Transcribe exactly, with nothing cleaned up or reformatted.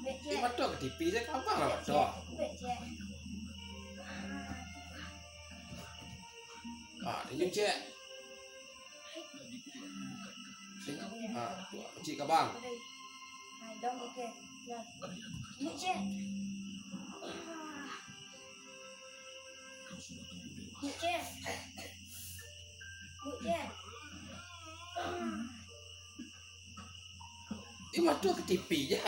Di mato ka T V se, ka abang lah mato. Ah, tunjuk, Cek. Ah, tu, Cek, ka abang. Di mato ka T V se.